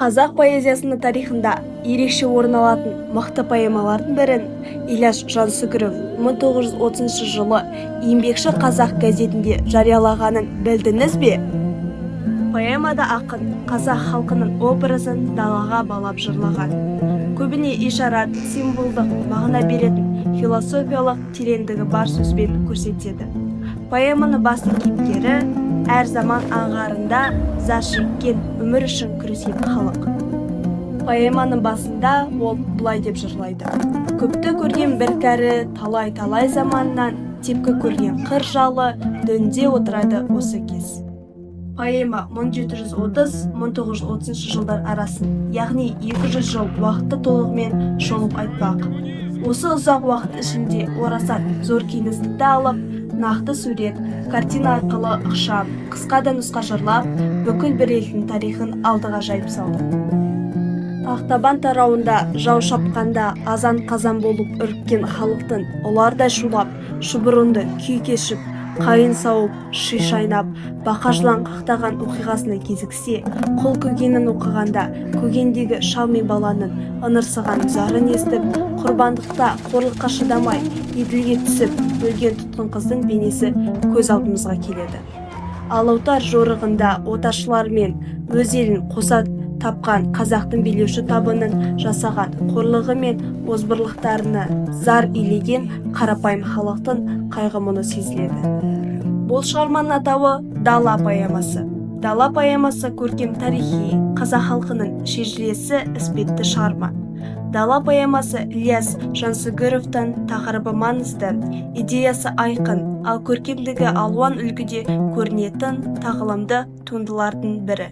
Қазақ поэзиясының тарихында ерекше орын алатын мықты поэмалардың бірін Ілияс Жансүгіров 1930 жылы «Еңбекші қазақ» газетінде жариялағанын білдіңіз бе? Поэмада ақын қазақ халқының образын далаға балап жырлаған. Көбіне ишарат, символдық мағына беретін, философиялық тереңдігі бар сөзбен көрсетеді. Поэманың басты кейіпкері – әр заман аңғарында зар шеккен, өмір үшін күрескен халық. Поэманың басында ол былай деп жырлайды: «Көпті көрген бір кәрі, талай-талай заманнан тепкі көрген қыр жалы дөңде отырады осы кез». Поэма 1730-1930 жылдар арасын, яғни 200 жыл уақытты толығымен шолып айтпақ. Осы ұзақ уақыт ішінде орасан зор кеңістікті алып, нақты сурет, картина арқылы ықшам, қысқа да нұсқа жырлап, бүкіл бір елдің тарихын алдыға жайып салды. Ақтабан тарауында жау шапқанда азан-қазан болып үріккен халықтың ұлардай шулап, шұбырынды күй кешіп, қайын сауып, ши шайнап, бақа жылан қақтаған оқиғасына кезіксе, Құл Көгенін оқығанда Көгендегі шал мен баланың ыңырсыған зарын естіп, құрбандықта қорлыққа шыдамай Еділге түсіп өлген тұтқын қыздың бейнесі көз алдымызға келеді. Алаутар жорығында отаршылармен өз елін қоса тапқан қазақтың билеуші табының жасаған қорлығы мен озбырлықтарына зар илеген қарапайым халықтың қайғы-мұңы сезіледі. Бұл шығарманың атауы – «Дала» поэмасы. «Дала» поэмасы – көркем тарихи, қазақ халқының шежіресі іспетті шығарма. «Дала» поэмасы Ілияс Жансүгіровтің тақырыбы маңызды, идеясы айқын, ал көркемдігі алуан үлгіде көрінетін тағылымды туындылардың бірі.